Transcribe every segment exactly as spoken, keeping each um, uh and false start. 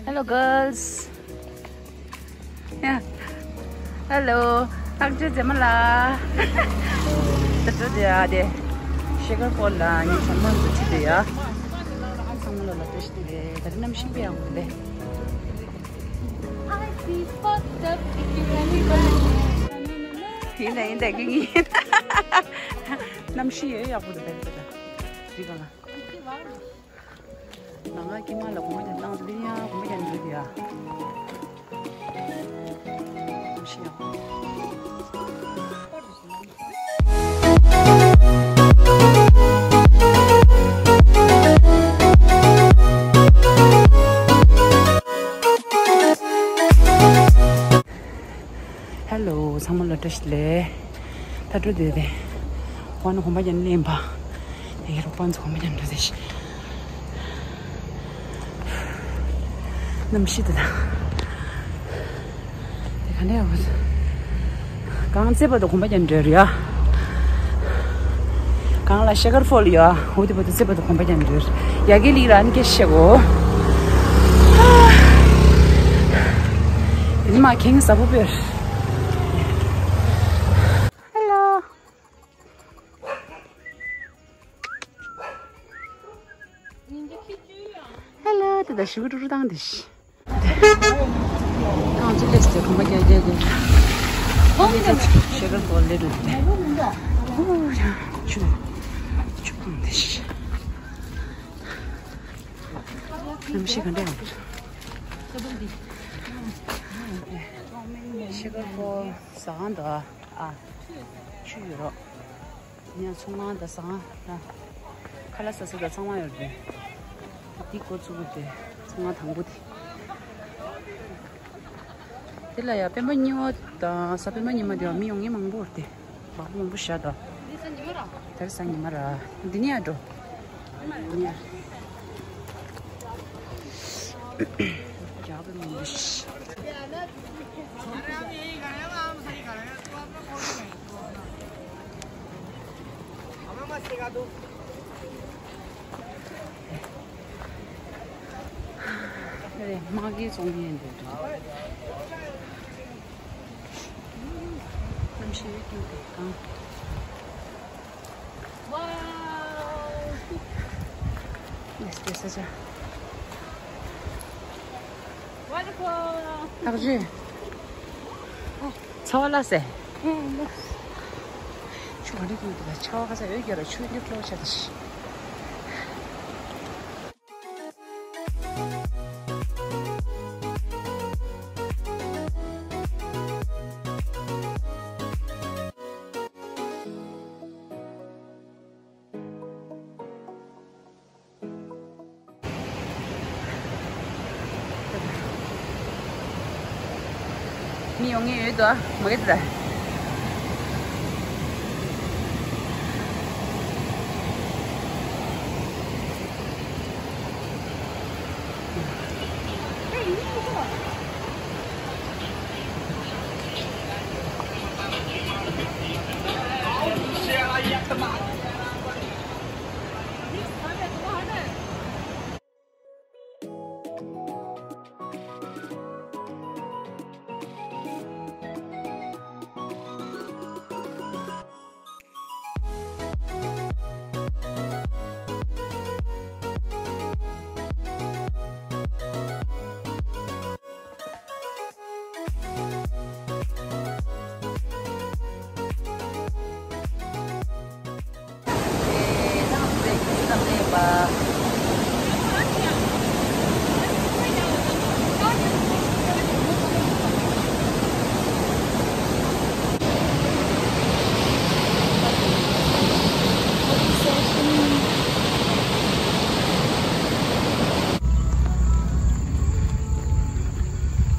Hello, girls. Yeah. Hello. ཐག་ཆོད་རྗེས་མ་ལ། ད་ལྟ་དེ་ཨ་དེ། ཤེ་ཁར་ཕོལ་ལ་ངས་ཚང་མ་འཛུལ་ཅི་དེ་ཡ། ཚང་མ་ལ་ལ་བཀྲ་ཤིས་བདེ་ལེགས། ད་རེས་གནམ་གཤིས་དཔེ་ཡག་པོ་འདུག་ལེ། I'd be fucked up if you had me running. ཡིན་ད་ཡིན་ད་གི་ངི། གནམ་གཤིས་ཡོད་ཡག་པོ་འདུག་ད་ད་ད། རི་ག་ལ། ང་ང་ཀྱི་མ་ལ་གོམ་པ་རྒྱག་སྟངས་དེ་ཡང་གོམ་པ་རྒྱག་འགྲོ་གི་ཡ། གནམ་གཤིས་ཡག་པོ། Hello ཚང་མ་ལ་བཀྲ་ཤིས་བདེ་ལེགས། ད་འགྲོ་བསྡད་དེ། ཝན་གོམ་པ་རྒྱག་ནས་ལེན་པ། ཡ་གི་རོགས་པ་ཚོ་གོམ་པ་རྒྱག་འགྲོ་བསྡད་ཤི། གནམ་གཤིས་དེ་དང་། དེ་ག་ནས་ཡོང་། གང་ཚེ་བར་དུ་གོམ་པ་རྒྱག་འགྲོ་རེད་ཡ། གང་ལ་ཤེ་ཁར་ཕོལ་ཡ། འོ་དེ་བར་དུ་ཚེ་བར་དུ་གོམ་པ་རྒྱག་འགྲོ་རེད། ཡ་གི་ལི་ར་ནི་སྐད་ཤེ་གོ། ཡིན་མ་ཁེངས་ས་བོ་པེར། Hello. Hello དེ་ད་ཞུ་གུ་ཀྲུ་ཀྲུ་བཏང་དེ་ཤི། ང་ཚོ་ལེགས་ཏེ་གོམ་པ་རྒྱག་རྒྱག་རྒྱག་ཤེ་ཁར་ཕོལ་ལེ་རུ་དེ། ཨོ་ཡ་ཆུ་ཆུ་བཏང་དེ་ཤི། གནམ་གཤིས་ག་འདྲ་ཡོད། ཤེ་ཁར་ཕོལ་ཟ་ཁང་དུ་ཨ་ཆུ་ཡོད་རོགས། ཡང་ཚོང་ཁང་དང་ཟ་ཁང་དང་། ཁ་ལག་ཟ་ས་དང་ཚང་མ་ཡོད་རེད། འདི་འགོ་བཙུགས་དེ་ཚོང་ཁང་དང་པོ་དེ། དེ་ལ་ཡ་སྤེན་པ་གཉིས་པ་དང་གཟའ་སྤེན་པ་ཉི་མ་དེ་བ་མི་ཡོང་མཁན་མང་པོ་རེད་དེ། མང་པོ་མང་པོ་བཞག་དང་། དེ་རིང་གཟའ་ཉི་མ་ར། འདི་ནས་ཡ་འགྲོ། འདི་ནས་ཡ། རྒྱག་པའི་མང་པོ་ཞིག་རེད། མ་གི་ཚོང་ཡན་འདུག་འདྲ། གནམ་གཤིས་ཡོད་ཀྱང་དེ་གང་། Wow. Yes, yes, yes. Wonderful. ཐག་ཆོད། ཚ་བ་ལ་སེ། ཆུ་ག་འདྲ་ཀྱི་འདུག་ཆ་བ་ཁ་ས་འོད་རྒྱ་ར་ཆུ་འདི་ཁྱོ་ཆ་ད་ཤི། མི་ཡོང་ངེས་ཡོད་དོ། མ་གི་དེ་ད།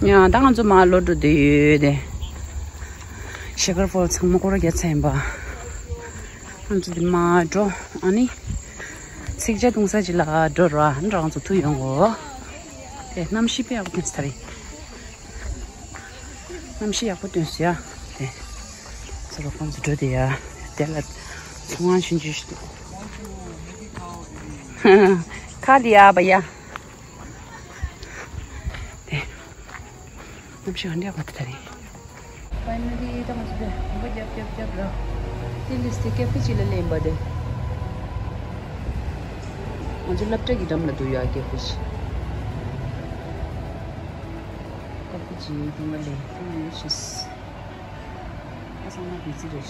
ཡང་ད་ང་ཚོ་མར་ལོག་འགྲོ་འདོད་ཡོད་དེ། ཤེ་ཁར་ཕོལ་ཚང་མ་སྐོར་ར་རྒྱག་ཚར་ཡིན་པ། ང་ཚོ་འདི་མར་འགྲོ། ཨ་ནི། ཚིག་ཇ་བཏུང་ས་ཅིག་ལ་འགྲོ་ར། ཨ་ནི་རང་ཚོ་ཐུག་ཡོང་གོ། དེ་གནམ་གཤིས་དཔེ་ཡག་པོ་སྟོན་ས་རེད། གནམ་གཤིས་ཡག་པོ་སྟོན་ས་ཡ། དེ། ཚོ་རོགས་ཁོང་ཚོ་འགྲོ་དེ་ཡ། དེ་ལ་ཚོང་ཁང་ཆུང་ཆུང་ཞིག་འདུག་ཁ་ལི་ཡ་བ་ཡ། གནམ་གཤིས་ཧ་འདྲ་བ་དེ་ད་རེད། Finally ད་ང་ཚོ་དེ་གོམ་པ་རྒྱབ་རྒྱབ་རྒྱབ་ར། དེ་འདྲ་སྟེ་ཀེ་ཧྥེ་ཅིག་ལ་སླེབས་པ་དེ། ང་ཚོ་སློབ་གྲྭ་གི་འགྲམ་ལ་འདུག་ཡ་ཀེ་ཧྥེ་ཅིག་ཀེ་ཧྥེ་ཅིག་དེ་ང་ལས་དེ་ང་ཡོད་ཤིས། ཨ་ཚང་མ་བི་ཛི་རེད།